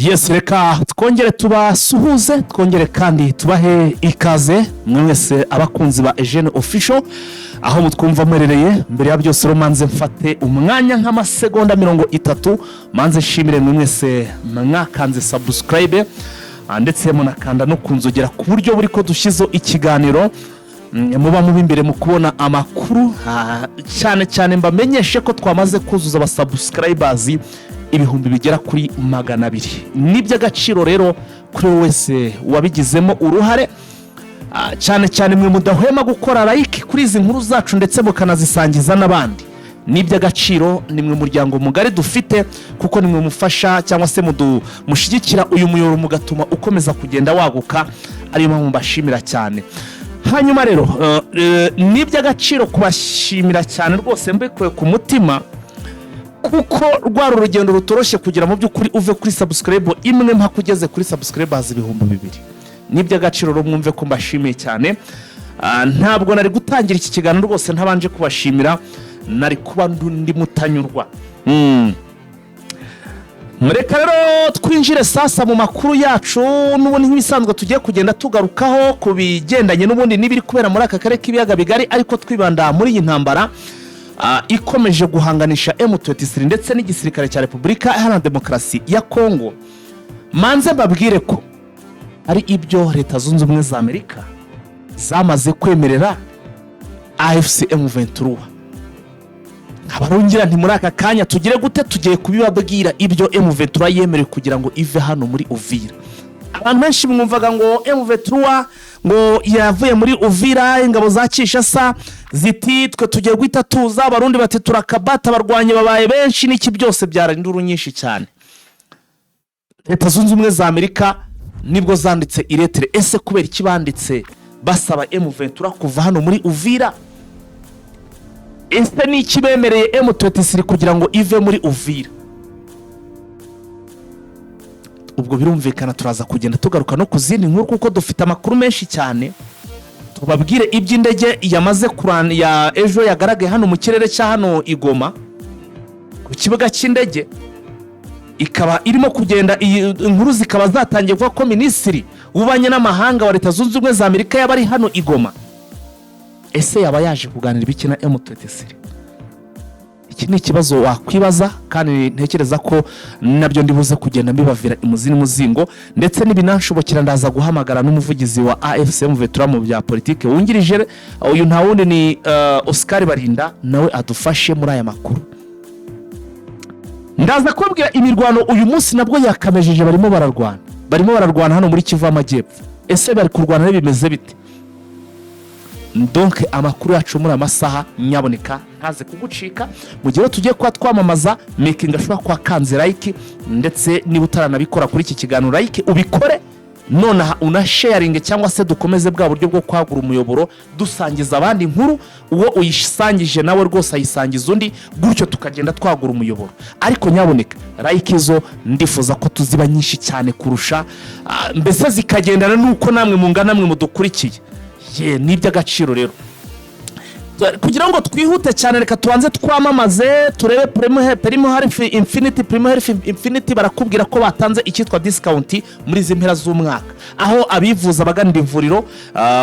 Yes, reka twongere tubasuhuze, twongere kandi tubahe ikaze mwe mwese abakunzi ba Eugene Official aho mutwumva mwerereye. Mbere ya byose rero, manze mfate umwanya nk'amasegonda 30, manze nshimire mwe mwese mwakanze subscribe, ndetse munakanda no ku nzogera, ku buryo buri ko dushyizeho ikiganiro muba muba imbere mu kubona amakuru. Cyane cyane mbamenyeshe ko twamaze kuzuza abasubscribers ibihumbi bigera kuri 200. Ni iby'agaciro rero kuri wowe wese wabigizemo uruhare. Cyane cyane mwe mudahwema gukora like kuri izi nkuru zacu ndetse mukanazisangiza n'abandi, ni iby'agaciro. Ni mwe muryango mugari dufite, kuko ni mwe mufasha cyangwa se mushyigikira uyu muyoboro, mugatuma ukomeza kugenda waguka, ariyo mpamvu mbashimira cyane. Hanyuma rero ni iby'agaciro kubashimira cyane rwose mbikuye ku mutima, kuko rwari urugendo rutoroshye kugira mu by'ukuri uve kuri subscribe imwe mpaka ugeze kuri subscribers 2000. Ni iby'agaciro rero, mwumve ko mbashimiye cyane. Ntabwo nari gutangira iki kiganiro rwose ntabanje kubashimira, nari kuba ndi mutanyurwa. Reka rero twinjire sasa mu makuru yacu. N'ubundi nk'ibisanzwe tugiye kugenda tugarukaho ku bigendanye n'ubundi n'ibiri kubera muri aka karere k'ibiyaga bigari, ariko twibanda muri iyi ntambara ikomeje guhanganisha M23 ndetse n'igisirikare cya Repubulika Iharanira Demokarasi ya Kongo. Manze mbabwire ko ari ibyo Leta Zunze Ubumwe za Amerika zamaze kwemerera AFC M23. Abarungira nti muri aka kanya tugire gute? Tugiye kubibabwira ibyo M23 yemerewe kugira ngo ive hano muri Uvira. Abantu benshi mwumvaga ngo M23 ngo yavuye muri Uvira, ingabo za Kinshasa ziti twe tugiye guhita tuza, Abarundi bati turakabata, abarwanyi babaye benshi n'iki, byose byara induru nyinshi cyane. Leta Zunze Ubumwe za Amerika nibwo zanditse iretere. Ese kubera iki banditse basaba M23 kuva hano muri Uvira? Ese ni iki bemereye M23 kugira ngo ive muri Uvira? Ubwo birumvikana turaza kugenda tugaruka no ku zindi nkuru, kuko dufite amakuru menshi cyane. Tubabwire iby'indege yamaze kuran ya ejo yagaragaye hano mu kirere cya hano i Goma ku kibuga cy'indege, ikaba irimo kugenda. Iyi inkuru zikaba zatangiye kuvuga ko minisitiri w'ububanyi n'amahanga wa Leta Zunze Ubumwe za Amerika yaba ari hano i Goma. Ese yaba yaje kuganira ibiki na M23? Iki ni ikibazo wakwibaza, kandi ntekereza ko nabyo ndibuze kugenda mbibavira imuzi n'umuzingo, ndetse n'ibinanshobokera ndaza guhamagara n'umuvugizi wa AFC M23 mu bya politike wungirije. Uyu nta wundi ni Oscar Barinda, nawe adufashe muri aya makuru. Ndaza kubabwira imirwano uyu munsi nabwo yakamejeje, barimo bararwana hano muri Kivu y'Amajyepfo. Ese bari kurwana bimeze bite? Donc amakuru yacu muri aya masaha nyaboneka ntaze kugucika. Mu gihe tugiye kuba twamamaza, making ashobora kuba kanze like, ndetse niba utaranabikora kuri iki kiganiro like ubikore nonaha, unasharinge cyangwa se dukomeze bwa buryo bwo kwagura umuyoboro dusangiza abandi inkuru. Uwo uyisangije nawe rwose ayisangiza undi, gutyo tukagenda twagura umuyoboro. Ariko nyaboneka like zo ndifuza ko tuziba nyinshi cyane kurusha, mbese zikagendana n'uko namwe mungana, mwe mudukurikiye. Ye, ni iby'agaciro rero. Kugira ngo twihute cyane, reka tubanze twamamaze, turebe Primo Health Infinity. Primo Health Infinity barakubwira ko batanze icyitwa discount muri izi mpera z'umwaka, aho abivuza bagana ivuriro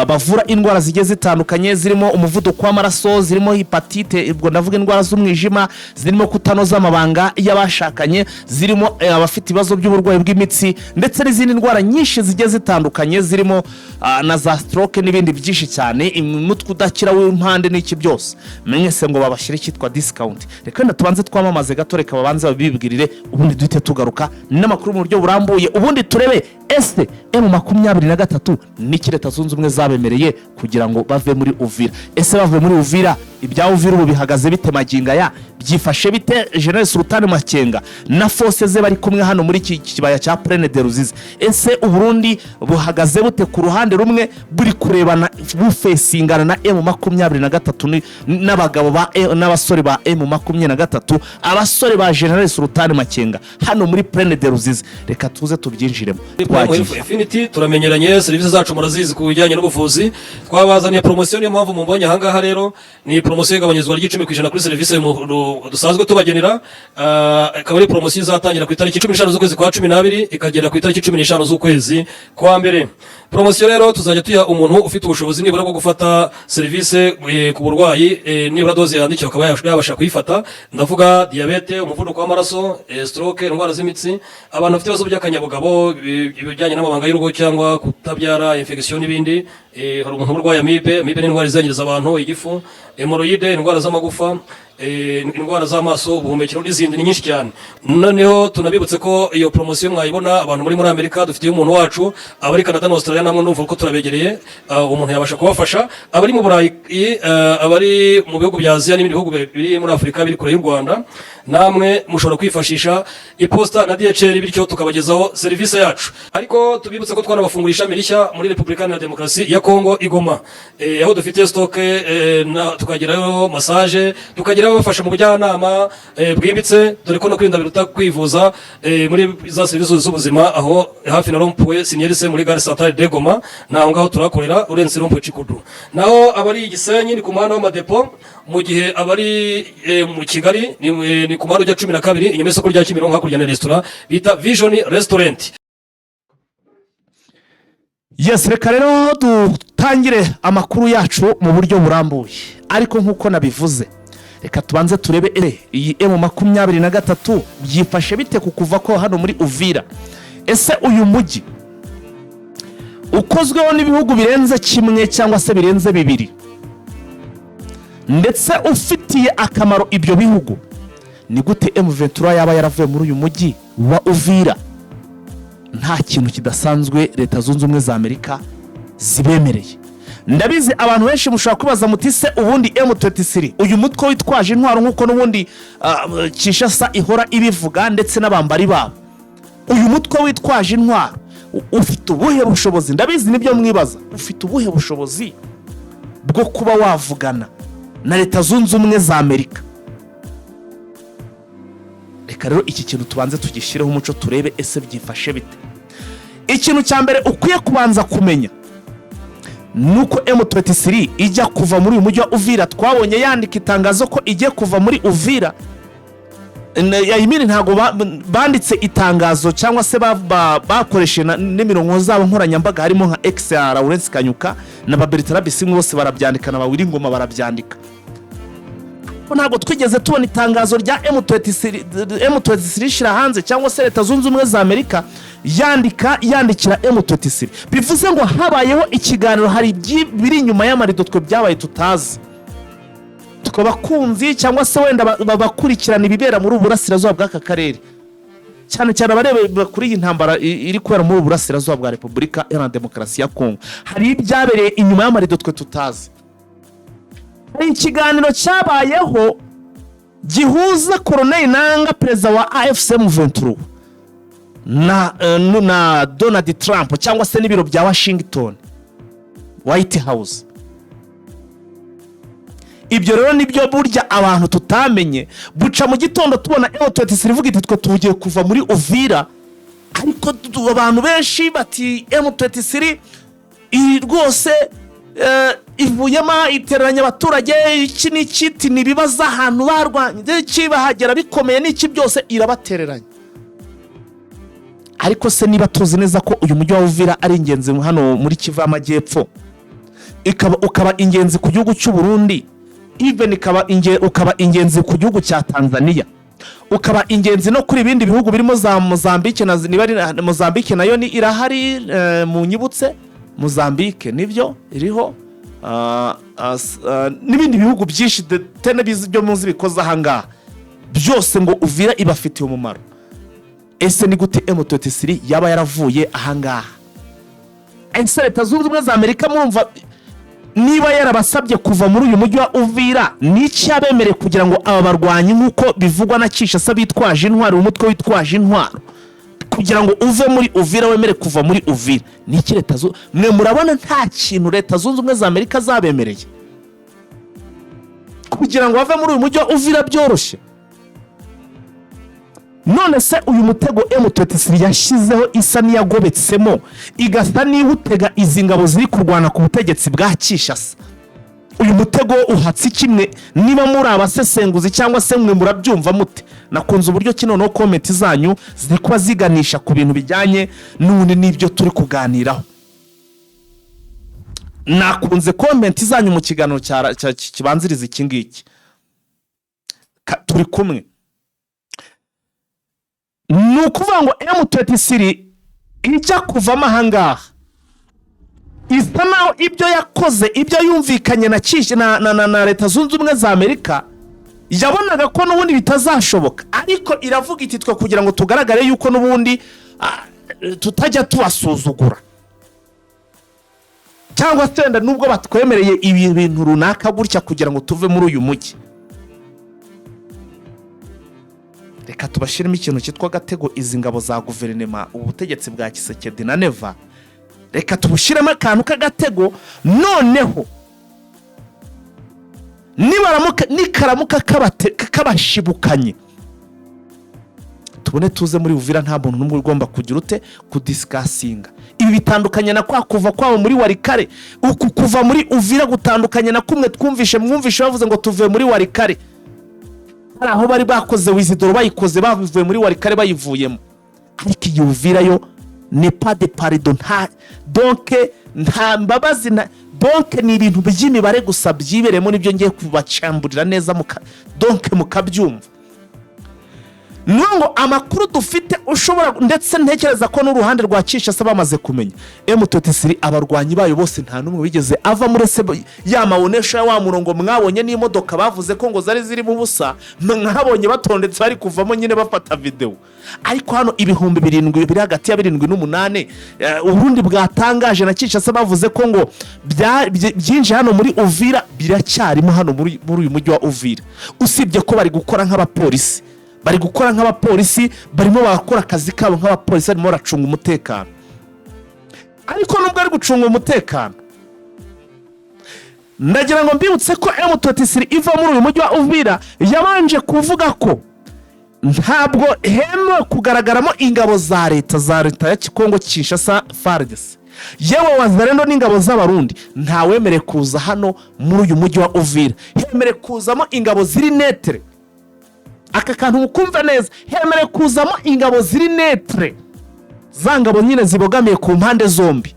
bavura indwara zigiye zitandukanye, zirimo umuvuduko w'amaraso, zirimo hépatite, ubwo ndavuga indwara z'umwijima, zirimo kutanoza amabanga y'abashakanye, zirimo abafite ibibazo by'uburwayi bw'imitsi, ndetse n'izindi ndwara nyinshi zigiye zitandukanye, zirimo na za stroke n'ibindi byinshi cyane, umutwe udakira w'impande n'iki byose. Mwese ngo babashyire icyitwa discount. Reka wenda tubanze twamamaze gato, reka babanze babibwirire, ubundi duhite tugaruka n'amakuru mu buryo burambuye, ubundi turebe ese M23 n'iki Leta Zunze Ubumwe zabemereye kugira ngo bave muri Uvira. Ese bavuye muri Uvira, ibya Uvira ubu bihagaze bite? Magingo aya byifashe bite? General Sultani Makenga na force ze bari kumwe hano muri iki kibaya cya Plaine de Ruzizi. Ese Uburundi buhagaze bute? Ku ruhande rumwe buri kurebana bufesingana na M23. gatatu n'abagabo ba n'abasore ba M23, abasore ba General Sultani Makenga hano muri Plaine de Ruzizi. Reka tuze tubyinjiremo. Twagiye. Infinity, turamenyeranye, serivisi zacu murazizi ku bijyanye n'ubuvuzi. Twabazaniye poromosiyo, niyo mpamvu mubonye ahangaha. Rero ni poromosiyo y'igabanyizwa ry'10% kuri serivisi dusanzwe tubagenera. Ikaba ari poromosiyo izatangira ku itariki 15 z'ukwezi kwa 12, ikagera ku itariki 15 z'ukwezi kwa mbere. Poromosiyo rero tuzajya tuyiha umuntu ufite ubushobozi nibura bwo gufata serivisi ku burwayi, nibura dose yandikiwe akaba yabasha kuyifata. Ndavuga diyabete, umuvuduko w'amaraso, stroke, indwara z'imitsi, abantu bafite ibibazo by'akanyabugabo, ibijyanye n'amabanga y'urugo cyangwa kutabyara, infection n'ibindi. Hari umuntu urwaye amibe. Amibe ni indwara izangiriza abantu igifu, hémorroïdes, indwara z'amagufa, indwara z'amaso, ubuhumekero n'izindi, ni nyinshi cyane. Noneho tunabibutse ko iyo poromosiyo mwayibona abantu muri Amerika, dufitiye umuntu wacu, abari Canada na Australia namwe ndumva ko turabegereye, umuntu yabasha kubafasha. Abari mu Burayi, abari mu bihugu bya Aziya n'ibindi bihugu biri muri Afurika biri kure y'u Rwanda, namwe mushobora kwifashisha iposita na DHL, bityo tukabagezaho serivisi yacu. Ariko tubibutse ko twanabafungura ishami rishya muri Repubulika Iharanira Demokarasi ya Kongo, i Goma, aho dufite stock, tukagerayo massage, tukagerayo abafasha mu bujyanama bwimbitse, dore ko no kwirinda biruta kwivuza, muri za serivisi z'ubuzima, aho hafi na rond-point Sinierise muri gare centrale de Goma, naho ngaho turakorera, urenze rond-point Chikudu. Naho abari i Gisenyi ni ku muhanda w'amadepo, mu gihe abari mu Kigali ni ku muhanda ujya 12, inyuma y'isoko rya Kimironko, hakurya na resitora bita Vision Restaurant. Yes, reka rero dutangire amakuru yacu mu buryo burambuye, ariko nk'uko nabivuze, reka tubanze turebe iyi M23 byifashe bite ku kuva ko hano muri Uvira. Ese uyu mujyi ukozweho n'ibihugu birenze kimwe cyangwa se birenze bibiri, ndetse ufitiye akamaro ibyo bihugu, ni gute M23 yaba yaravuye muri uyu mujyi wa Uvira nta kintu kidasanzwe Leta Zunze Ubumwe za Amerika zibemereye? Ndabizi abantu benshi mushobora kwibaza muti: "Se ubundi M23, uyu mutwe witwaje intwaro, nk'uko n'ubundi Kinshasa ihora ibivuga ndetse n'abambari babo, uyu mutwe witwaje intwaro ufite ubuhe bushobozi?" Ndabizi nibyo mwibaza. Ufite ubuhe bushobozi bwo kuba wavugana na Leta Zunze Ubumwe za Amerika? Reka rero iki kintu tubanze tugishyireho umuco, turebe ese byifashe bite. Ikintu cya mbere ukwiye kubanza kumenya ni uko M23 ijya kuva muri uyu mujyi wa Uvira, twabonye yandika itangazo ko igiye kuva muri Uvira. Yayimini ntabwo banditse itangazo cyangwa se bakoresheje n'imirongo zabo nkoranyambaga, harimo nka X ya Lawrence Kanyuka na ba Bertrand Bisimwa, bose barabyandika, na ba Ngoma barabyandika. Ko ntabwo twigeze tubona itangazo rya M23, M23 rishyira hanze, cyangwa se Leta Zunze Ubumwe za Amerika yandika yandikira M23. Bivuze ngo habayeho ikiganiro, hari biri inyuma y'amarido twe byabaye tutazi, twe abakunzi cyangwa se wenda bakurikirana ibibera muri ubu burasirazuba bw'aka karere, cyane cyane abareba kuri iyi ntambara iri kubera muri ubu burasirazuba bwa Repubulika Iharanira Demokarasi ya Kongo. Hari ibyabereye inyuma y'amarido twe tutazi. Hari ikiganiro cyabayeho gihuza Koroneli Nanga, perezida wa AFC M23, na Donald Trump cyangwa se n'ibiro bya Washington, White House. Ibyo rero nibyo burya abantu tutamenye. Buca mu gitondo tubona M23 ivuga iti: "Twe tugiye kuva muri Uvira." Ariko abantu benshi bati: "M23 iri rwose ivuyemo iteranya abaturage, iki n'iki, iti ni ibibazo ahantu barwanye iki, bahagera bikomeye n'iki, byose irabatereranya." Ariko se niba tuzi neza ko uyu mujyi wa Uvira ari ingenzi hano muri Kivu y'Amajyepfo, ukaba ingenzi ku gihugu cy'u Burundi, even ukaba ingenzi ku gihugu cya Tanzania, ukaba ingenzi no kuri ibindi bihugu birimo za Mozambique na niba ari Mozambique nayo ni irahari, munyibutse, Mozambique nibyo iriho, n'ibindi bihugu byinshi tene bizi byo muzi bikoze ahangaha byose, ngo Uvira ibafitiye umumaro. Ese ni gute M23 yaba yaravuye ahangaha? Ese Leta Zunze Ubumwe za Amerika murumva niba yarabasabye kuva muri uyu mujyi wa Uvira, ni iki yabemereye kugira ngo aba barwanyi, nk'uko bivugwa na Kinshasa, bitwaje intwaro, umutwe witwaje intwaro, kugira ngo uve muri Uvira, wemere kuva muri Uvira? Ni iki leta mwe murabona nta kintu Leta Zunze Ubumwe za Amerika zabemereye? Kugira ngo bave muri uyu mujyi wa Uvira byoroshye. None se uyu mutego M23 yashyizeho, isa n'iyagobetsemo, igasa n'iwutega izi ngabo ziri kurwana ku butegetsi bwa Kinshasa, uyu mutego uhatse kimwe? Niba muri abasesenguzi cyangwa se mwe murabyumva mute? Nakunze uburyo ki noneho comment zanyu ziri kuba ziganisha ku bintu bijyanye n'ubundi n'ibyo turi kuganiraho. Nakunze comment zanyu mu kiganiro kibanziriza iki ngiki. Turi kumwe. Ni ukuvuga ngo M23 ijya kuvamo ahangaha isa naho ibyo yakoze, ibyo yumvikanye na Kishi na Leta Zunze Ubumwe za Amerika, yabonaga ko n'ubundi bitazashoboka, ariko iravuga iti: "Twe kugira ngo tugaragare yuko n'ubundi tutajya tubasuzugura, cyangwa se wenda nubwo batwemereye ibi bintu runaka gutya kugira ngo tuve muri uyu mujyi, reka tubashyiremo ikintu cyitwa agatego." Izi ngabo za guverinema, ubu butegetsi bwa Tshisekedi na Neva, reka tubushyiremo akantu k'agatego, noneho nibaramuka nikaramuka kabashibukanye, tubone tuze muri Uvira. Nta muntu n'umwe ugomba kugira ute kudiscussinga. Ibi bitandukanye na kwa kuva kwabo muri Walikale. Uku kuva muri Uvira gutandukanye na kumwe twumvishe, mwumvishe bavuze ngo tuvuye muri Walikale, hari aho bari bakoze withdraw, bayikoze bavuye muri Walikale, bayivuyemo. Ariko iyi Uvira yo ni pas de pardon, nta donc nta mbabazi, nta donc, ni ibintu by'imibare gusa byibereyemo. Nibyo ngiye kubacamburira neza muka donc mukabyumva. Ni ngo amakuru dufite ushobora, ndetse ntekereza ko n'uruhande rwa Kinshasa bamaze kumenya, M23 abarwanyi bayo bose nta n'umwe wigeze ava muri se ya mawonesha ya wa murongo mwabonye n'imodoka bavuze ko ngo zari zirimo ubusa, mwabonye batondetse bari kuvamo nyine bafata videwo. Ariko hano 7000, biri hagati ya 7 n'umunani, Uburundi bwatangaje na Kinshasa bavuze ko ngo byinjiye hano muri Uvira, biracyarimo hano muri uyu mujyi wa Uvira, usibye ko bari gukora nk'abapolisi, bari gukora nk'abapolisi, barimo barakora akazi kabo nk'abapolisi, barimo baracunga umutekano. Ariko nubwo ari gucunga umutekano, ndagira ngo mbibutse ko M23 iva muri uyu mujyi wa Uvira yabanje kuvuga ko ntabwo hemewe kugaragaramo ingabo za leta ya Kongo Kinshasa, FARDC, yewe Wazalendo n'ingabo z'Abarundi. Ntawemerewe kuza hano muri uyu mujyi wa Uvira. Hemerewe kuzamo ingabo ziri neutre. Aka kantu mukumva neza: hemerewe kuzamo ingabo ziri neutre, za ngabo nyine zibogamiye ku mpande zombi.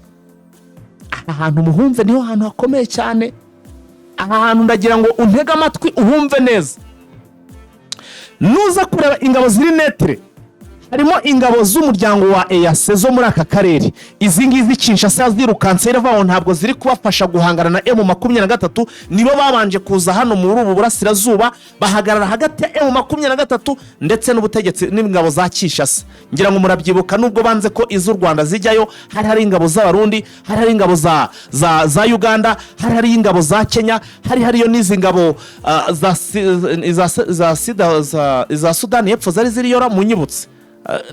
Aha hantu muhumve, niho hantu hakomeye cyane. Aha hantu ndagira ngo untege amatwi uhumve neza. Nuza kureba ingabo ziri neutre, harimo ingabo z'umuryango wa EAC zo muri aka karere. Izi ngizi Kinshasa zirukanse iravuga ngo ntabwo ziri kubafasha guhangana na M23. Nibo babanje kuza hano muri ubu burasirazuba, bahagarara hagati ya M23 ndetse n'ubutegetsi n'ingabo za Kinshasa. Ngira ngo murabyibuka, nubwo banze ko iz'u Rwanda zijyayo, hari ingabo z'Abarundi, hari ingabo za Uganda, hari ingabo za Kenya, hari hariyo n'izi ngabo za Sudani y'Epfo zari ziriyo. Munyibutse.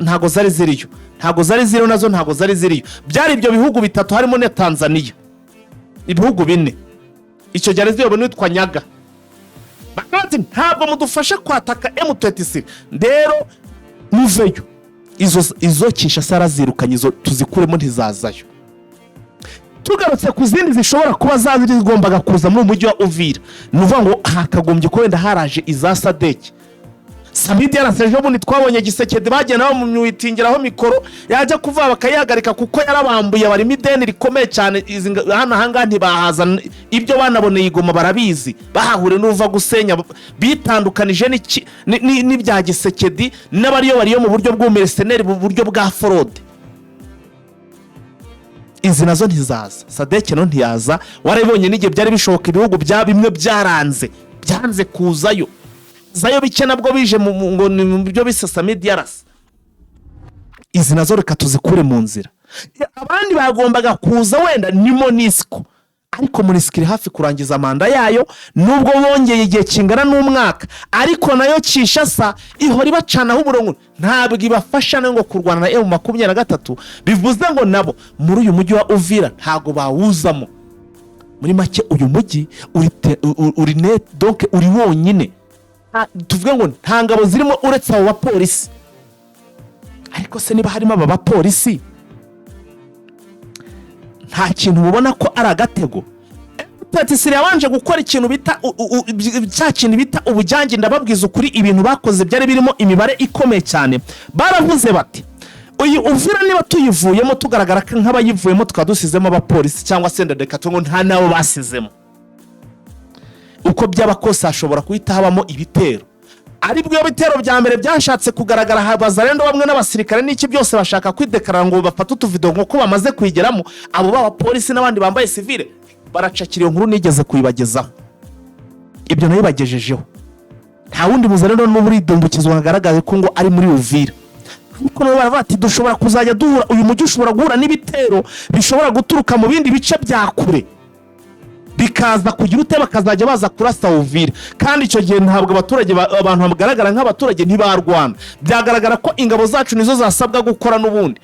Ntago zari ziriyo, ntago zari ziriyo nazo, ntago zari ziriyo. Byari ibyo bihugu bitatu, harimo na Tanzania, ibihugu bine. Icyo gihe ziyobowe n'uwitwa Nyaga. Bati: "Ntabwo mudufasha kwataka M23, rero muveyo." Izo Kinshasa yarazirukanye, izo tuzikuremo, ntizazayo. Tugarutse ku zindi zishobora kuba zigombaga kuza muri uyu mujyi wa Uvira, ni ukuvuga ngo hakagombye kuba wenda haraje iza SADC. SAMIDRC ejo bundi twabonye Tshisekedi bagenda bamwitingiraho mikoro, yajya kuvuga bakayihagarika kuko yarabambuye, barimo ideni rikomeye cyane. Hano ahangaha ntibahaza ibyo banaboneye i Goma, barabizi, bahahuriye n'uruva gusenya, bitandukanije n'ibya Tshisekedi n'abariyo bariyo mu buryo bw'ubumercenary, mu buryo bwa fraude. Izi nazo ntizaza. SADC no ntiyaza, warabibonye n'igihe byari bishoboka, ibihugu bya bimwe byaranze, byanze kuzayo, zayo bike nabwo bije ngo ni mu byo bise SAMIDRC. Izi nazo reka tuzikure mu nzira. Abandi bagombaga kuza wenda ni MONUSCO, ariko MONUSCO iri hafi kurangiza manda yayo, nubwo bongeye igihe kingana n'umwaka, ariko nayo Kinshasa ihora ibacanaho umurongo, ntabwo ibafasha nayo ngo kurwana na M23. Bivuze ngo nabo muri uyu mujyi wa Uvira ntabwo bawuzamo. Muri make, uyu mujyi uri uri net, donc uri wonyine. Tuvuge ngo nta ngabo zirimo uretse abo bapolisi. Ariko se niba harimo aba bapolisi, nta kintu mubona ko ari agatego? Patisserie yabanje gukora ikintu bita cya kintu bita ubujyange. Ndababwiza ukuri, ibintu bakoze byari birimo imibare ikomeye cyane. Baravuze bati: "Uyu Uvira niba tuyivuyemo, tugaragara ko nk'abayivuyemo, tukaba dusizemo abapolisi, cyangwa se ndadeka ngo nta n'abo basizemo, uko byaba kose hashobora guhita habamo ibitero." Aribwo bitero bya mbere byashatse kugaragara, habaza rero bamwe n'abasirikare n'iki byose, bashaka kwidekarara ngo bafate utuvido nk'uko bamaze kuyigeramo. Abo b'abapolisi n'abandi bambaye sivile baracakira. Iyo nkuru nigeze kuyibagezaho, ibyo nabibagejejeho. Nta wundi muza rero n'ubu uridumbukizwa hagaragaye ko ngo ari muri Uvira, ariko nabo baravuga ati: "Dushobora kuzajya duhura, uyu mujyi ushobora guhura n'ibitero bishobora guturuka mu bindi bice bya kure, bikaza kugira ute, bakazajya baza kurasa Uvira." Kandi icyo gihe ntabwo abaturage abantu bagaragara nk'abaturage ntibarwana, byagaragara ko ingabo zacu nizo zasabwa gukora n'ubundi.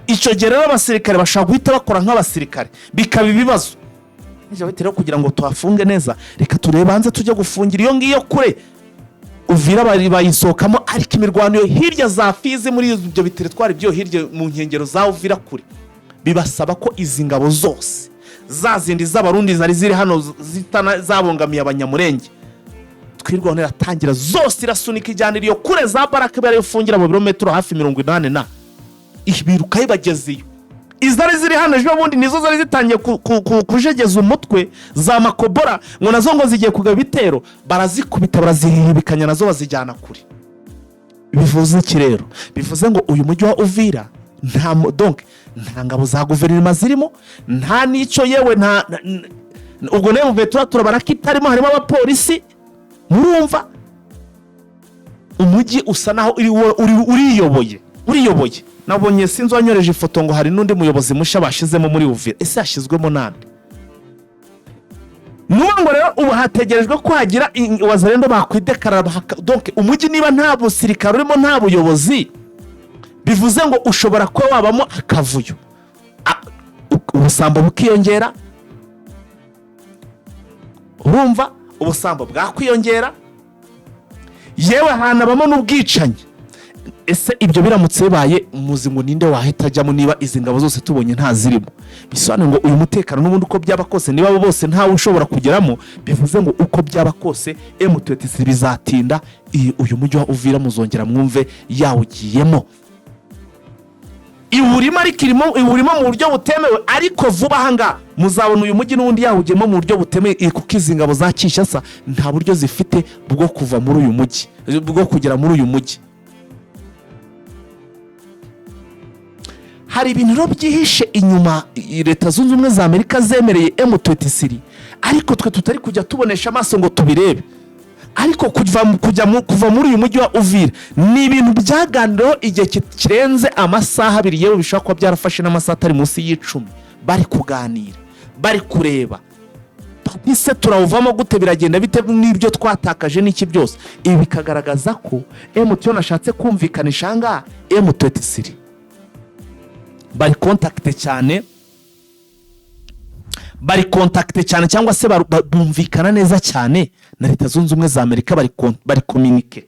Icyo gihe rero abasirikare bashobora guhita bakora nk'abasirikare, bikaba ibibazo. Ibyo bite rero, kugira ngo tuhafunge neza, reka turebe hanze, tujye gufungira iyo ngiyo kure. Uvira bayisohokamo, ariko imirwano yo hirya za Fizi, muri ibyo biteritwari byo hirya mu nkengero za Uvira kure, bibasaba ko izi ngabo zose za zindi z'Abarundi zari ziri hano zabongamiye Abanyamurenge, Twirwaneho iratangira zose irasunika, ijyana iyo kure za Baraka, iba ifungira mu birometero hafi 80 na biruka ibageze iyo. Izari ziri hano ejo bundi nizo zari zitangiye kujegeza umutwe za Makobora, ngo nazo ngo zigiye kugaba ibitero, barazikubita, barazihibikanya, nazo bazijyana kure. Bivuze iki rero? Bivuze ngo uyu mujyi wa Uvira nta donc nta ngabo za guverinoma zirimo, nta n'icyo, yewe nta ubwo nayo muvuye turabara ko itarimo, harimo abapolisi. Murumva umujyi usa naho uriyoboye, uriyoboye. Nabonye, sinzi wanyoreje ifoto, ngo hari n'undi muyobozi mushya bashyizemo muri Uvira. Ese yashyizwemo nande? Nubu ngo rero ubu hategerejwe ko hagira Wazalendo bakwidekarara donc umujyi niba nta busirikare urimo, nta buyobozi, bivuze ngo ushobora kuba wabamo akavuyo, ubusambo bukiyongera. Urumva ubusambo bwakwiyongera, yewe hanabamo n'ubwicanyi. Ese ibyo biramutse bibaye, muzi ngo ninde wahita ajyamo niba izi ngabo zose tubonye ntazirimo? Bisobanuye ngo uyu mutekano n'ubundi, uko byaba kose, niba abo bose ntawe ushobora kugeramo, bivuze ngo uko byaba kose M23 bizatinda uyu mujyi wa Uvira muzongera mwumve yawugiyemo. Iwurimo, ariko irimo, iwurimo mu buryo butemewe. Ariko vuba aha ngaha muzabona uyu mujyi n'ubundi yawugiyemo mu buryo butemewe, kuko izi ngabo za Kinshasa nta buryo zifite bwo kuva muri uyu mujyi, bwo kugera muri uyu mujyi. Hari ibintu rero byihishe inyuma Leta Zunze Ubumwe za Amerika zemereye M23, ariko twe tutari kujya tubonesha amaso ngo tubirebe. Ariko kuva muri uyu mujyi wa Uvira ni ibintu byaganiriweho igihe kirenze amasaha 2, yewe bishobora kuba byarafashe n'amasaha atari munsi y'10, bari kuganira, bari kureba ese turawuvamo gute, biragenda bite n'ibyo twatakaje n'iki byose. Ibi bikagaragaza ko M23 ashatse kumvikanisha aha ngaha, M23 bari contact cyane, bari contact cyane, cyangwa se bumvikana neza cyane na Leta Zunze Ubumwe za Amerika, bari communiquer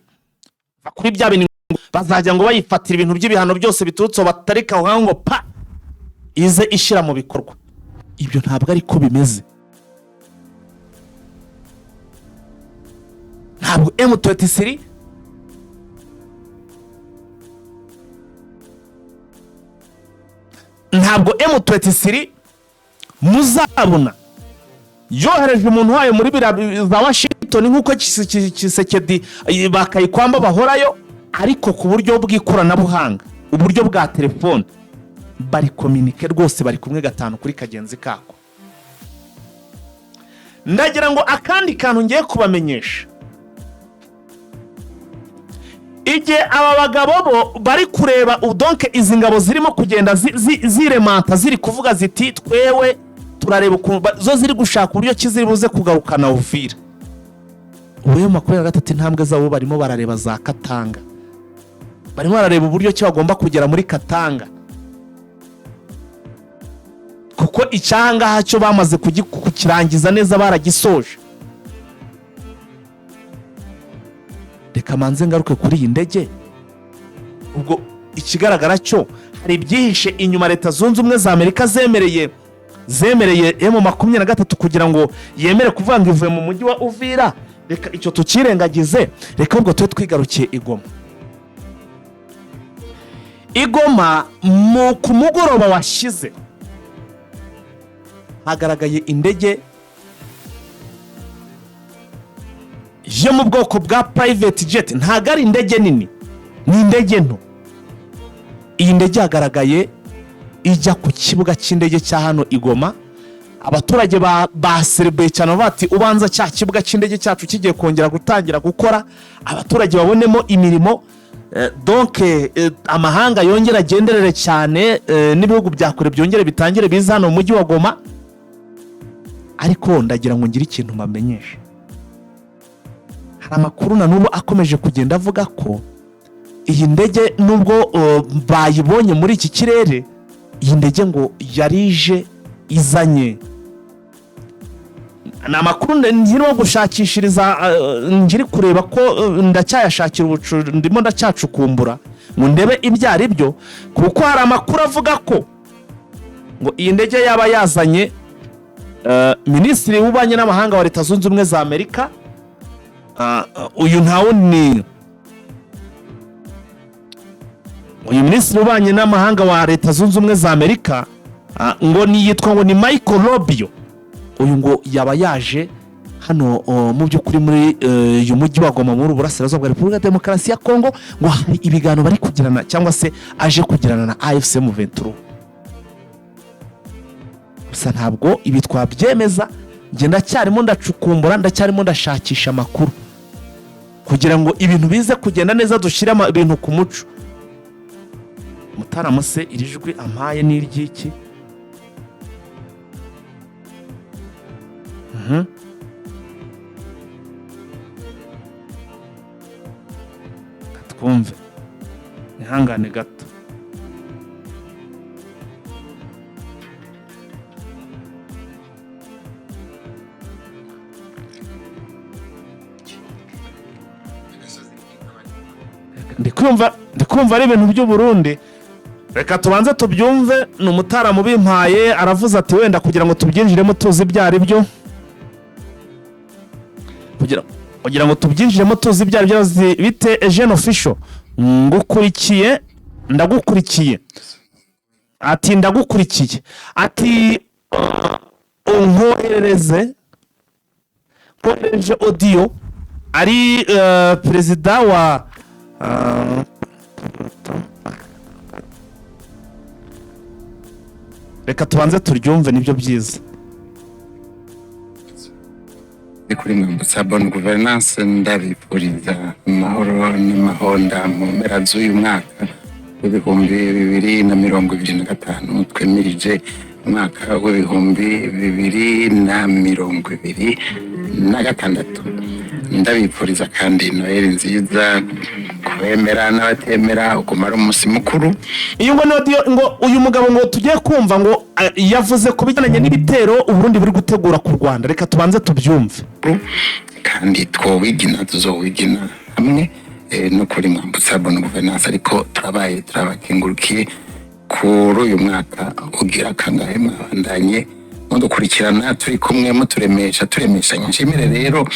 kuri bya bintu ngo bazajya ngo bayifatira ibintu by'ibihano byose biturutse aho, batarika aho ngaho ngo pa ize ishyira mu bikorwa. Ibyo ntabwo ariko bimeze. Ntabwo M23 ntabwo M23 muzabona yohereje umuntu wayo muri biriya za Washington nk'uko Tshisekedi bakayikwamba bahorayo, ariko ku buryo bw'ikoranabuhanga, uburyo bwa telefone, bari communiquer rwose, bari kumwe gatanu kuri kagenzi kako. Ndagira ngo akandi kantu ngiye kubamenyesha: igihe aba bagabo bo bari kureba donc izi ngabo zirimo kugenda ziremanta, ziri kuvuga ziti: "Twewe turareba ukuntu zo ziri gushaka uburyo ki ziri buze kugarukana Uvira." Ubu 23 intambwe zabo barimo barareba za Katanga, barimo barareba uburyo ki bagomba kugera muri Katanga, kuko icyangaha cyo bamaze kukirangiza neza, baragisoje. Reka manze ngaruke kuri iyi ndege. Ubwo ikigaragara cyo hari ibyihishe inyuma Leta Zunze Ubumwe za Amerika zemereye M23 kugira ngo yemere kuvuga ngo ivuye mu mujyi wa Uvira. Reka icyo tukirengagize, reka ahubwo tube twigarukiye i Goma. I Goma mu ku mugoroba washize hagaragaye indege yo mu bwoko bwa private jet. Ntabwo ari indege nini, ni indege nto. Iyi ndege yagaragaye ijya ku kibuga cy'indege cya hano i Goma. Abaturage baserebuye cyane, bati: "Ubanza cya kibuga cy'indege cyacu kigiye kongera gutangira gukora, abaturage babonemo imirimo." Donc amahanga yongere agenderere cyane, n'ibihugu bya kure byongere bitangire biza hano mu mujyi wa Goma. Ariko ndagira ngo ngire ikintu mbamenyeshe: hari amakuru na n'ubu akomeje kugenda avuga ko iyi ndege, nubwo bayibonye muri iki kirere, iyi ndege ngo yari ije izanye, ni amakuru nkirimo gushakishiriza, nkiri kureba ko ndacyayashakira ubucu, ndimo ndacyacukumbura ngo ndebe ibyo ari byo, kuko hari amakuru avuga ko ngo iyi ndege yaba yazanye minisitiri w'ububanyi n'amahanga wa Leta Zunze Ubumwe za Amerika. Uyu ntawe, ni uyu minisitiri w'ububanyi n'amahanga wa Leta Zunze Ubumwe za Amerika, ngo ni yitwa ngo ni Michael Rubio. Uyu ngo yaba yaje hano mu by'ukuri muri uyu mujyi wa Goma, muri Uburasirazuba bwa Repubulika ya Demokarasi ya Kongo, ngo hari ibiganiro bari kugirana cyangwa se aje kugirana na AFC M23. Gusa ntabwo ibi twabyemeza. Njye ndacyarimo ndacukumbura, ndacyarimo ndashakisha amakuru kugira ngo ibintu bize kugenda neza, dushyire ibintu ku muco. Mutarama se, iri jwi ampaye ni iry'iki? Reka twumve, ihangane gato. Ndi kumva ari ibintu by'u Burundi. Reka tubanze tubyumve. Ni umutaramu ubimpaye, aravuze ati wenda kugira ngo tubyinjiremo tuzi ibyo ari byo, kugira ngo tubyinjiremo tuzi ibyo ari byo. Bite Eugene Official, ngukurikiye, ndagukurikiye. Ati: "Ndagukurikiye." Ati: "Unkoherereze, nkoherereje audio ari perezida wa Reka tubanze turyumve, nibyo byiza. Ni kuri Mwambutsa. Bonne gouvernance, ndabifuriza amahoro n'amahonda mu mpera z'uyu mwaka w'2025 twemirije umwaka w'2026. Ndabifuriza kandi Noheli nziza kubemera n'abatemera ukumara umunsi mukuru. Iyi ngo ni audio, ngo uyu mugabo ngo tugiye kumva ngo yavuze ku bijyanye n'ibitero Uburundi buri gutegura ku Rwanda. Reka tubanze tubyumve. Kandi twowigina, tuzowigina hamwe no kuri Mwambutsa Bonne gouvernance. Ariko turabaye turabakengurukiye kuri uyu mwaka ugira kangahe mwabandanye mudukurikirana, turi kumwe, muturemesha, turemeshanya. Nshimire rero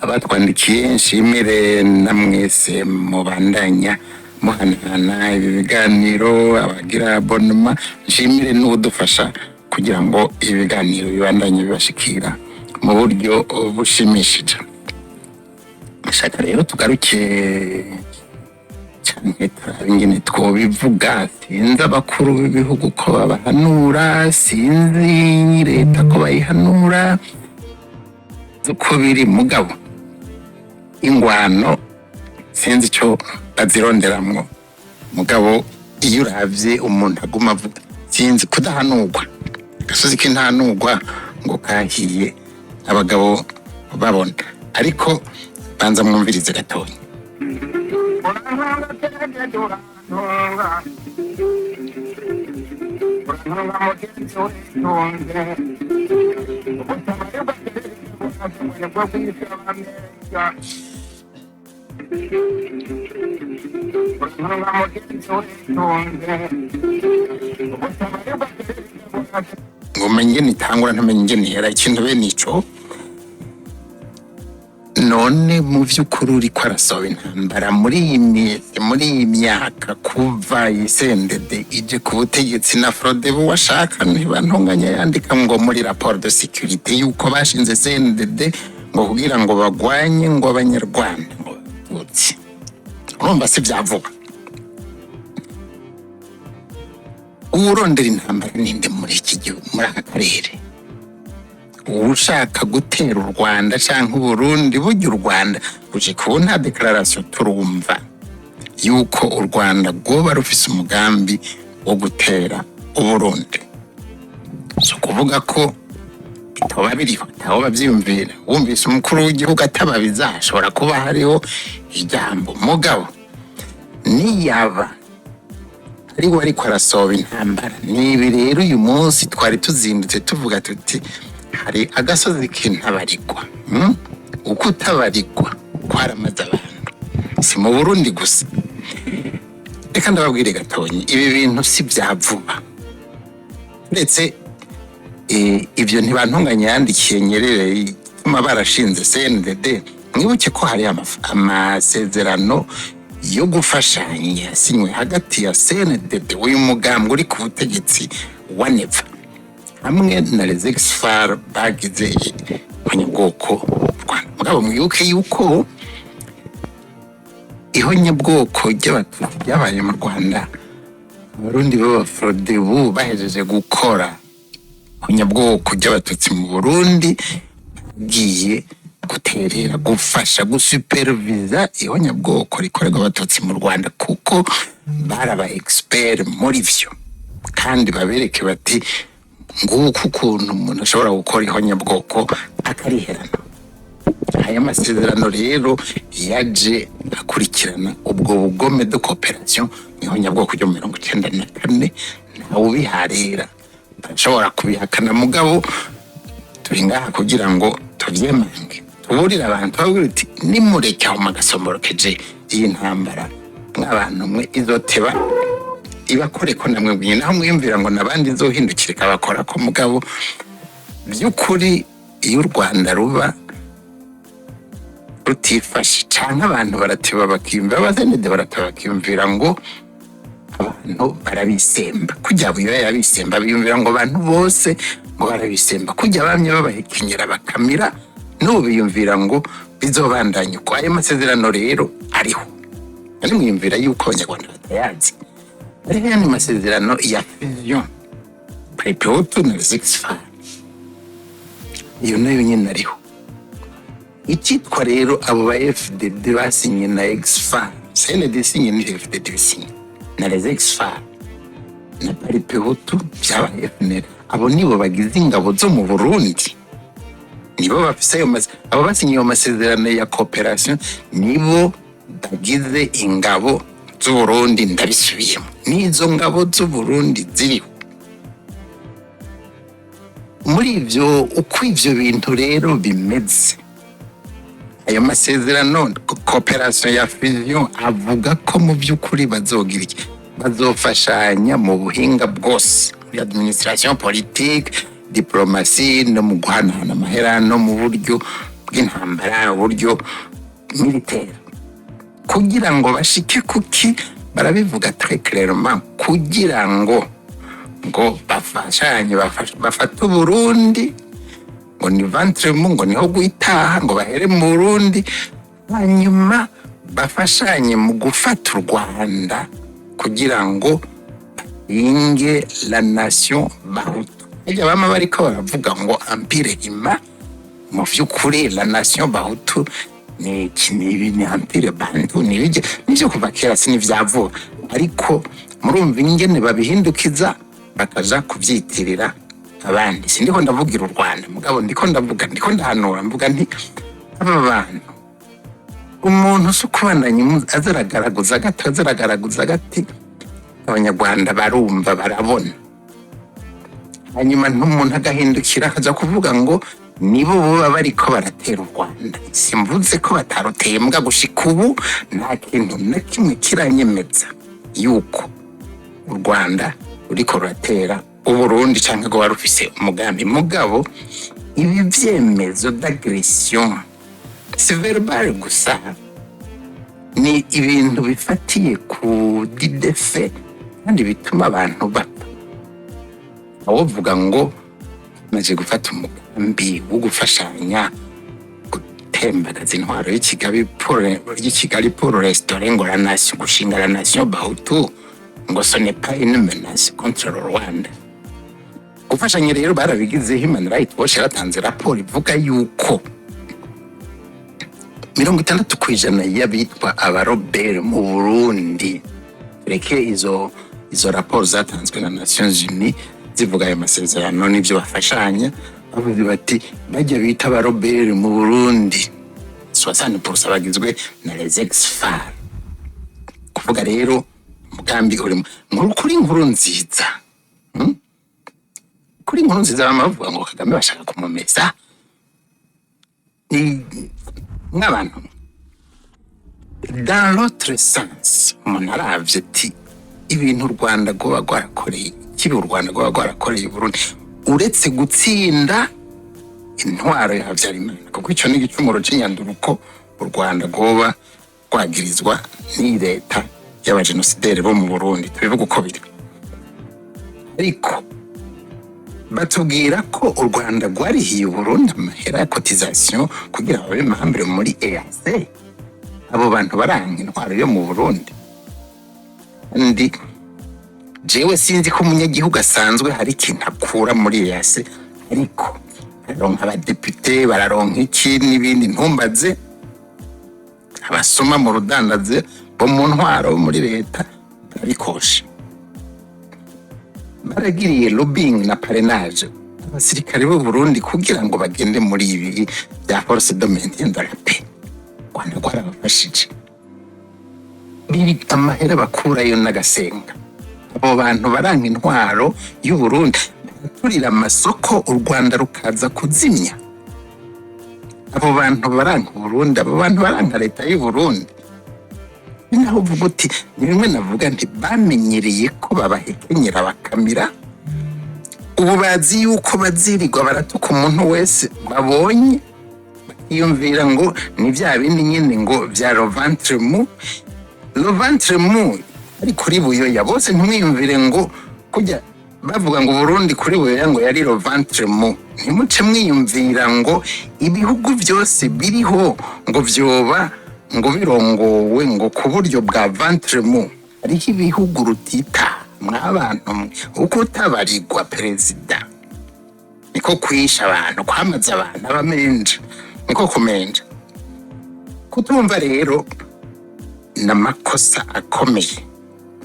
abatwandikiye, nshimire na mwese mubandanya muhanahana ibi biganiro, abagira abonnement, nshimire n'udufasha kugira ngo ibi biganiro bibandanye bibashikira mu buryo bushimishije. Shaka rero tugaruke cyane, turabe ingene twobivuga. Sinzi abakuru b'ibihugu ko babahanura, sinzi leta ko bayihanura uko biri, mugabo ingwano sinzi icyo bazironderamwo. Mugabo iyo uravye umuntu aguma avuga, sinzi kudahanurwa, agasozi k'intahanurwa ngo kahiye abagabo babona. Ariko banza mwumvirize gatoya. Urantunga tegede, urantunga, urantunga mugenzi, witunze ubutaba. Nibwo bwisaba neza. Urantunga mugenzi witonze. Ubutabarirwa. Ngo umenye ingene itangura, ntamenye ingene ihera. Ikintu bene ico, none mu vy'ukuri uriko arasoba intambara muri iyi minsi, muri iyi myaka, kuva CNDD ije ku butegetsi na Frodebu, washaka ntibantunganya yandika ngo muri rapport de sécurité yuko bashinze CNDD ngo kugira ngo bagwanye ngo Abanyarwanda, ngo Abatutsi. Urumva si vyavuga? Uwurondera intambara ninde muri iki gihugu, muri aka karere? Ushaka gutera u Rwanda canke Uburundi? Burya u Rwanda gushika ubu nta déclaration turumva yuko u Rwanda rwoba rufise umugambi wo gutera Uburundi. Si ukuvuga ko bitoba biriho, ntawo bavyiyumvira. Wumvise umukuru w'igihugu atababiza, hashobora kuba hariho ijambo. Mugabo niyaba ariwe ariko arasoba intambara, nibi rero uyu munsi twari tuzindutse tuvuga tuti hari agasozi k'intabarigwa, Uko utabarigwa kwaramaze abantu, si mu Burundi gusa. Reka ndababwire gatonyi, ibi bintu si bya vuba. Ndetse ibyo ntibantunganya yandikiye Nyerere ituma barashinze CNDD. Mwibuke ko hari amasezerano yo gufashanya yasinywe hagati ya CNDD, uyu mugambwe uri ku butegetsi wa Neva, hamwe na les ex-FAR bagize ihonyabwoko mu Rwanda. Mugabo mwibuke yuko ihonyabwoko ry'Abatutsi ryabaye mu Rwanda, Abarundi b'Abafrodebu bahejeje gukora ihonyabwoko ry'Abatutsi mu Burundi, bagiye guterera, gufasha, gusuperviza ihonyabwoko rikorerwa Abatutsi mu Rwanda, kuko bari aba expert muri vyo, kandi babereke bati nguku ukuntu umuntu ashobora gukora ihonyabwoko akariherana. Aya masezerano rero yaje akurikirana ubwo bugome de coopération mu ihonyabwoko ryo mu 94. Ntawe ubiharira, bashobora kubihakana, mugabo turi ngaha kugira ngo tuvyemange, tuburire abantu, tubabwire uti nimureke aho mugasomborokeje iyi ntambara, mw'abantu mwe, izoteba ibakore ko namwe bwiye naho mwiyumvira ngo nabandi izohindukira ikabakora ko. Mugabo by'ukuri iyo u Rwanda ruba rutifashe, canke abantu barateba bakiyumvira, abasenede barateba bakiyumvira ngo abantu barabisemba kujya buyoya yabisemba, biyumvira ngo abantu bose ngo barabisemba kujya bamye babahekenyera bakamira, n'ubu biyumvira ngo bizobandanya uko. Ayo masezerano rero ariho, none mwiyumvira yuko Abanyarwanda batayazi? Hariho ayandi masezerano ya fusion Palipehutu na Six, iyo nayo nyine ariho. Icyitwa rero abo ba FDD basinye na ex-FAR, CND isinye ni FDD bisinye na les ex-FAR na Palipehutu byabaye FNL, abo nibo bagize ingabo zo mu Burundi, nibo bafise ayo abo basinye ayo masezerano ya coopération, nibo bagize ingabo z'Uburundi. Ndabisubiyemo, n'izo ngabo z'Uburundi ziriho muri ivyo. Uko ivyo bintu rero bimeze, ayo masezerano coopération ya fusion avuga ko mu by'ukuri bazogira iki? Bazofashanya mu buhinga bwose, muri administration politique, diplomatie, no mu guhanahana amahera, no mu buryo bw'intambara, uburyo militaire, kugira ngo bashike kuki? Barabivuga très clairement, kugira ngo bafashanye, bafate Uburundi, ngo ni ventre mou, ngo niho guitaha, ngo bahere mu Burundi, hanyuma bafashanye mu gufata u Rwanda kugira ngo inge la nation bahutu. Harya bama bariko baravuga ngo empire hima, mu vy'ukuri la nation bahutu ni iki? Ni ibi, ni empire bantu, ni ibiki? Nivyo kuva kera, si n'ivya vuba. Ariko murumva ingene babihindukiza bakaja kuvyitirira abandi. Sindiko ndavugira u Rwanda, mugabo ndiko ndavuga, ndiko ndahanura, mvuga nti aba bantu, umuntu si ukubandanya azaragaragaza agati, azaragaragaza agati, Abanyarwanda barumva, barabona. Hanyuma ntumuntu agahindukira akaza kuvuga ngo Nibo boba bariko baratera u Rwanda. Simvuze ko bataruteye, mbwa gushika ubu nta kintu na kimwe kiranyemeza yuko u Rwanda ruriko ruratera Uburundi canke rwoba rufise umugambi. Mugabo ibi vyemezo d'agression si verbal gusa, ni ibintu bifatiye ku des faits kandi bituma abantu bapfa. Awovuga ngo maze gufata umugambi wo gufashanya gutembagaza intwaro y'ikigali ry'ikigali pour restaurer ngo la nation, gushinga la nation bahutu, ngo ce n'est pas une menace contre le Rwanda. Gufashanya rero barabigize. Human Rights Watch yaratanze raporo ivuga yuko 60% y'abitwa abarebelles mu Burundi, reke izo raporo zatanzwe na Nations Unies zivuga ayo masezerano n'ibyo bafashanya, bavuze bati bajya bita abarebelles mu Burundi, 60% bagizwe na les ex-FAR. Kuvuga rero umugambi urimo nkuru kuri nkuru nziza, Kuri nkuru nziza bama bavuga ngo Kagame bashaka kumumeza ni nk'abantu. Dans l'autre sens, umuntu aravye ati ibintu u Rwanda rwoba rwarakoreye, kibi u Rwanda rwoba rwarakoreye u Burundi, uretse gutsinda intwaro ya Habyarimana, kuko ico ni igicumuro c'inyanduruko u Rwanda rwoba rwagirizwa n'iyi leta y'abajenosideri bo mu Burundi, tubivuga uko biri. Ariko batubwira ko u Rwanda rwarihiye Uburundi amahera ya cotisation kugira babe membre muri EAC. Abo bantu baranga intwaro yo mu Burundi. Kandi jewe sinzi ko umunyagihugu asanzwe hari ikintu akura muri EAC, ariko bararonka abadepite, bararonka iki n'ibindi, ntumbaze. Abasoma mu rudandaze bo mu ntwaro bo muri leta barabikosha, baragiriye lobbying na parrainage abasirikare b'u Burundi kugira ngo bagende muri ibi bya force de maintien de la paix. Rwanda rwarabafashije biri amahera bakurayo n'agasenga. Abo bantu baranga intwaro y'u Burundi, baraturira amasoko u Rwanda rukaza kuzimya. Abo bantu baranga Uburundi, abo bantu baranga leta y'u Burundi. Ni naho uvuga uti ni bimwe navuga nti bamenyereye ko babahekenyera bakamira. Ubu bazi yuko bazirirwa baratuka umuntu wese babonye, bakiyumvira ngo ni bya bindi nyine ngo bya le ventre mou. Le ventre mou ari kuri Buyoya bose. Ntimwiyumvire ngo kujya bavuga ngo Burundi kuri Buyoya ngo yari le ventre mou, ntimuce mwiyumvira ngo ibihugu byose biriho ngo vyoba ngo birongowe ngo ku buryo bwa ventre mou. Hariho ibihugu rutita mwabantu mwe, uko utabarirwa perezida niko kwisha abantu, kwamaza abantu, abamenja niko kumenja. Kutumva rero n'amakosa akomeye.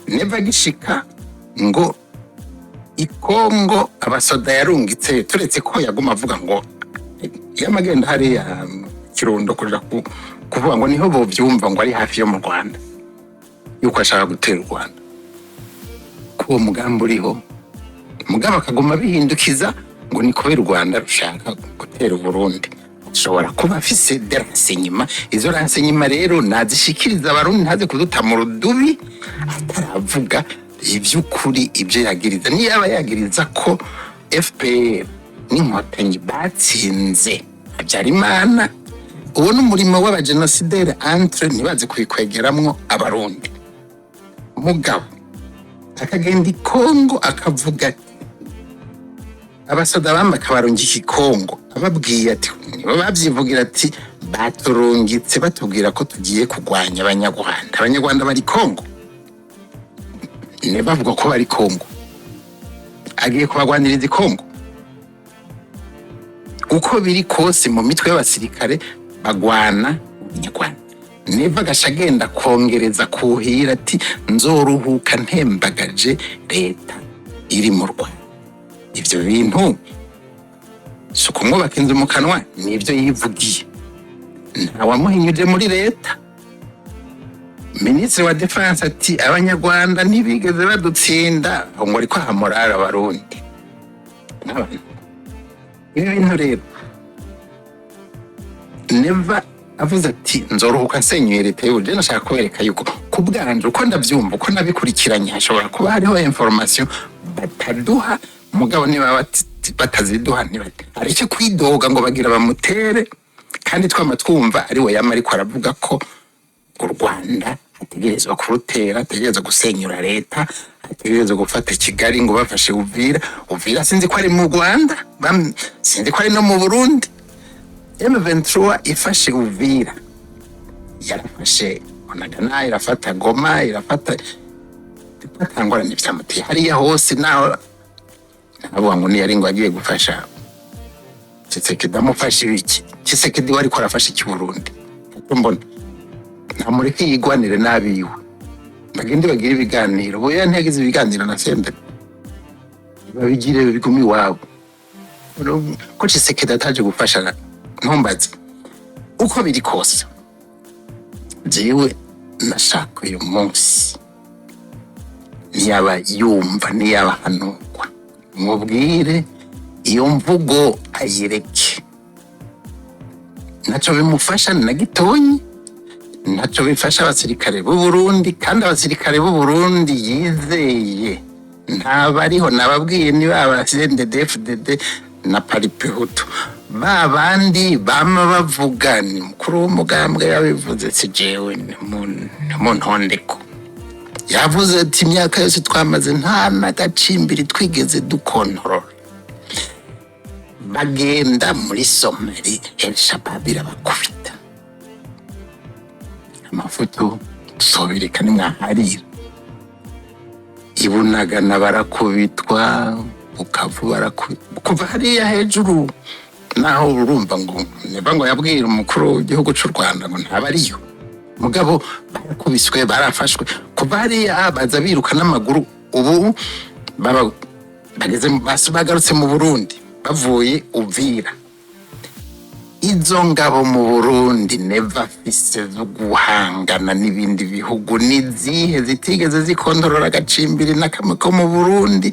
Neva gishika ngo ikongo abasoda yarungitse, turetse ko yaguma avuga ngo iyo amagenda hariya mu Kirundo kuja kuvuga ngo niho bovyumva ngo ari hafi yo mu Rwanda, yuko ashaka gutera u Rwanda, ko uwo mugambi uriho, mugabo akaguma bihindukiza ngo ni kubera u Rwanda rushaka gutera Uburundi. Ashobora kuba afise des renseignements. Izo renseignements rero nazishikiriza Abarundi, ntaze kuduta mu rudubi ataravuga ivy'ukuri ibyo yagiriza. Niyaba yagiriza ko FPR n'Inkotanyi batsinze Habyarimana, uwo ni umurimo w'abajenosideri entre, ntibaze kubikwegeramwo Abarundi. Mugabo akagenda i Kongo akavuga ati abasoda bamba akabarungika i Kongo, ababwiye ati nibo babyivugira ati baturungitse batubwira ko tugiye kurwanya Abanyarwanda. Abanyarwanda bari Kongo, niba bavuga ko bari Kongo, agiye kubagwaniriza i Kongo. Uko biri kose mu mitwe y'abasirikare bagwana Abanyarwanda. Neva agasha agenda kongereza kuhira ati nzoruhuka ntembagaje leta iri mu Rwanda. Ibyo bintu si ukumwubaka inzu mu kanwa, nibyo yivugiye, ntawamuhinyuje muri leta. Minisitiri wa défense ati Abanyarwanda ntibigeze badutsinda, ngo ariko aha morale Abarundi n'abantu. Ibi bintu rero Neva avuze ati nzoruhuka nsenyuye leta y'u Burundi, nashaka kubereka yuko ku bwanje, uko ndabyumva, uko nabikurikiranye, hashobora kuba hariho information bataduha. Mugabo niba bataziduha, areke kwidoga ngo bagira bamutere, kandi twama twumva ari we yama ariko aravuga ko u Rwanda ategerezwa kurutera, ategerezwa gusenyura leta, ategerezwa gufata Kigali, ngo bafashe Uvira. Uvira sinzi ko ari mu Rwanda, sinzi ko ari no mu Burundi. M23 ifashe Uvira, yarafashe Bunagana, irafata Goma, irafata, atangorane vyamuteye hariya hose. Naho navuga ngo niyari ngo agiye gufasha Tshisekedi, amufasha ibiki? Tshisekedi we ariko arafasha iki Burundi? Mbona ntamureke yigwanire n'abiwe, bagende bagire ibiganiro. Buya ntiyagize ibiganiro na Senderi, babigire bigume iwabo. Ko Tshisekedi ataje gufasha, ntumbaze. Uko biri kose, jewe nashaka uyu munsi ntiyaba yumva, ntiyaba hanurwa, mubwire iyo mvugo ayireke. Ntaco bimufasha na gitonyi, ntaco bifasha abasirikare b'u Burundi, kandi abasirikare b'u Burundi yizeye ntabariho. Nababwiye, niba aba CNDD-FDD na Palipehutu, ba bandi bama bavuga, ni mukuru w'umugambwe yabivuze, si jewe, ni mu ntondeko. Yavuze ati imyaka yose twamaze nta n'agacimbiri twigeze dukontorora. Bagenda muri Somali, El-Shabab irabakubita. Amafoto tuzobereka nimwaharira. Ibunagana barakubitwa, Bukavu barakubitwa, kuva hariya hejuru. Naho urumva ngo niba ngo yabwira umukuru w'igihugu cy'u Rwanda ngo ntaba ariyo, mugabo barakubiswe, barafashwe kuva hariya, baza biruka n'amaguru. Ubu baba bageze bagarutse mu Burundi bavuye Uvira. Izo ngabo mu Burundi Neva afise zo guhangana n'ibindi bihugu ni zihe, zitigeze zikontorora agacimbiri na kamwe ko mu Burundi,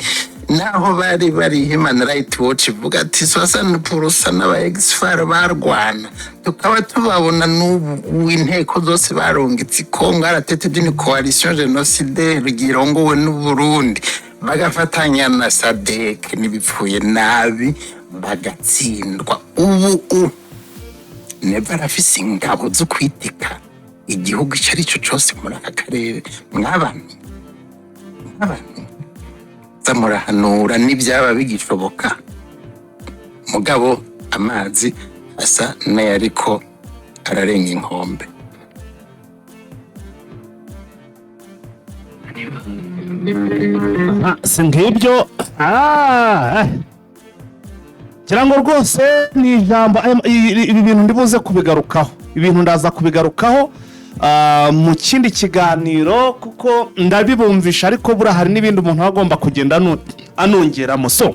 naho bari bari Human Rights Watch ivuga ati 60% n'aba ex-FAR barwana, tukaba tubabona n'ubu inteko zose barungitse i Congo à la tête d'une coalition génocidaire girongowe n'u Burundi, bagafatanya na SADC n'ibipfuye nabi, bagatsindwa? Ubu Neva arafise ingabo zo kwiteka igihugu icyo ari cyo cyose muri aka karere. Mw'abantu, mw'abantu, za murahanura n'ibyaba bigishoboka, mugabo amazi asa n'ayariko ararenga inkombe. Ah, si ngibyo. Ah, eh. Ngira ngo rwose ni ijambo ibi bintu ndibuze kubigarukaho, ibintu ndaza kubigarukaho mu kindi kiganiro, kuko ndabibumvisha, ariko buriya hari n'ibindi umuntu aba agomba kugenda anongeramo. So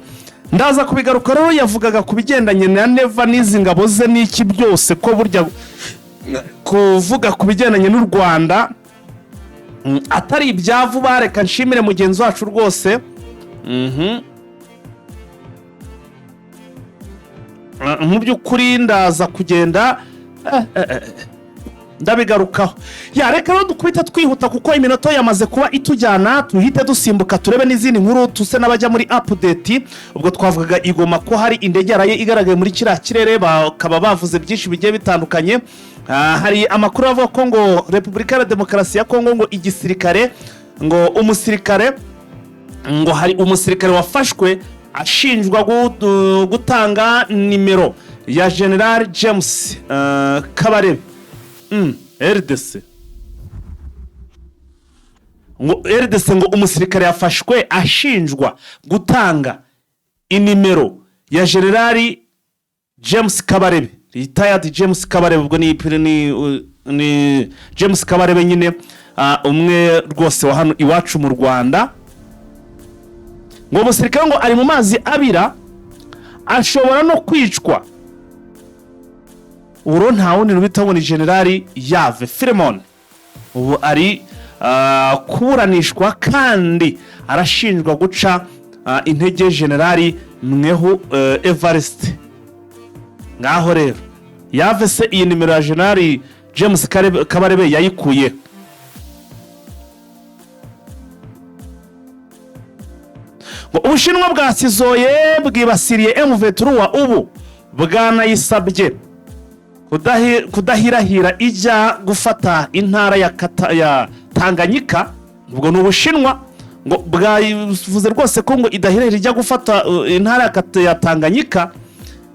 ndaza kubigaruka. Rero yavugaga ku bigendanye na Neva n'izi ngabo ze n'iki byose, ko burya kuvuga ku bigendanye n'u Rwanda atari ibya vuba. Reka nshimire mugenzi wacu rwose. Mu by'ukuri ndaza kugenda ndabigarukaho. Ya, reka rero dukubita twihuta, kuko iminota yamaze kuba itujyana. Tuhite dusimbuka turebe n'izindi nkuru, tuse n'abajya muri update. Ubwo twavugaga igoma ko hari indege yaraye igaragaye muri kiriya kirere, bakaba bavuze byinshi bigiye bitandukanye. Hari amakuru avuga ko ngo Repubulika ya Demokarasi ya Kongo, ngo igisirikare, ngo umusirikare, ngo hari umusirikare wafashwe ashinjwa gutanga nimero ya General James Kabarebe. RDC, ngo RDC, ngo umusirikare yafashwe ashinjwa gutanga inimero ya General James Kabarebe, retired James Kabarebe. Ubwo ni James Kabarebe nyine, umwe rwose wa hano iwacu mu Rwanda. Ngo umusirikare ngo ari mu mazi abira, ashobora no kwicwa. Uro nta wundi rubita ngo ni Generali Yave Filemon. Ubu ari kuburanishwa kandi arashinjwa guca intege Generali Mwehu Evariste. Ngaho rero Yave se iyi nimero ya General James Kabarebe yayikuye? Ngo Ubushinwa bwasizoye, bwibasiriye M23, ubu bwanayisabye kudahirahira ijya gufata intara ya Tanganyika. Ubwo ni Ubushinwa, ngo bwavuze rwose ko ngo idahirahira ijya gufata intara ya Tanganyika.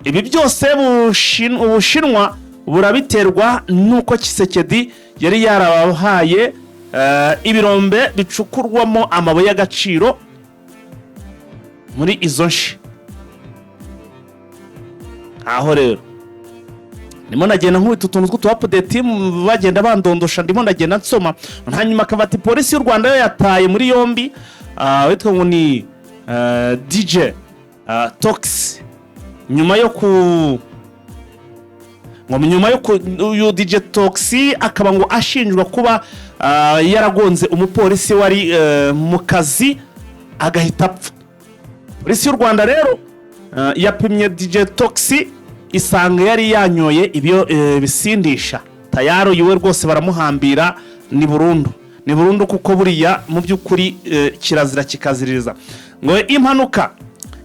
Ibi byose Ubushinwa burabiterwa n'uko Tshisekedi yari yarabahaye ibirombe bicukurwamo amabuye y'agaciro muri izo nshi. Aho rero ndimo ndagenda nkubita utuntu tw'utu update, bagenda bandondosha, ndimo ndagenda nsoma. Hanyuma akaba ati polisi y'u Rwanda yo yataye muri yombi witwa ngo ni DJ Tox nyuma yo ku ngo nyuma yo ku uyu DJ Tox akaba ngo ashinjwa kuba yaragonze umupolisi wari mu kazi agahita apfa. Polisi y'u Rwanda rero yapimye DJ Tox, isanga yari yanyoye ibyo bisindisha. Tayari uyu we rwose baramuhambira, ni burundu, ni burundu, kuko buriya mu by'ukuri kirazira kikaziririza. Ngo impanuka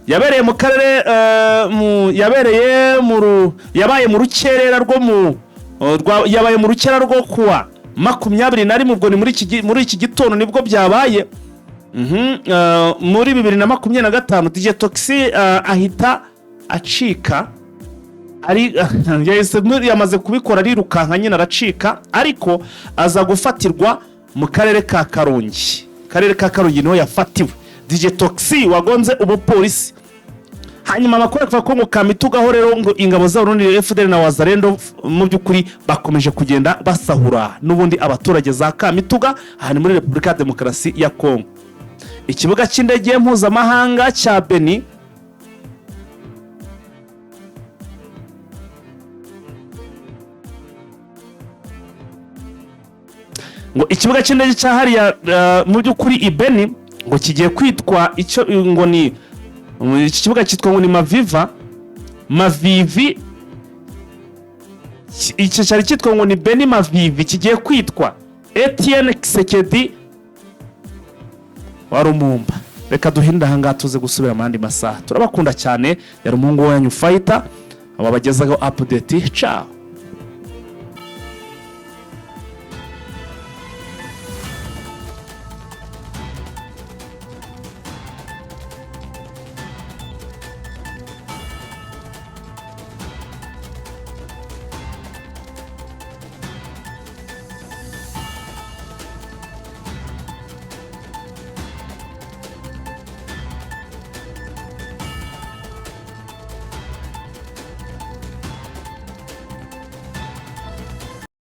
yabereye mu karere yabereye mu yabaye mu rukerera rwo mu yabaye mu rukera rwo kuwa 21. Ubwo ni muri iki gitondo nibwo byabaye. Muri 2025. DJ Toxi ahita acika, ari yahise yamaze kubikora arirukanka nyine aracika, ariko aza gufatirwa mu karere ka Karongi. Karere ka Karongi niho yafatiwe DJ Toxi wagonze umupolisi. Hanyuma amakuru akavuga ko ngo Kamitugaho rero ngo ingabo z'Abarundi, FDL na Wazalendo, mu by'ukuri bakomeje kugenda basahura n'ubundi abaturage za Kamituga, ahantu muri Repubulika ya Demokarasi ya Kongo. Ikibuga cy'indege mpuzamahanga cya Beni ngo ikibuga cy'indege cya hariya mu by'ukuri i Beni ngo kigiye kwitwa icyo ngo ni iki kibuga cyitwa ngo ni Maviva Mavivi. Icyo cyari cyitwa ngo ni Beni Mavivi kigiye kwitwa Etienne Tshisekedi wa Lumumba. Reka duhinde ahangaha, tuze gusubira mu yandi masaha. Turabakunda cyane. Yari umuhungu wanyu Fayita wabagezaho update. Ciao.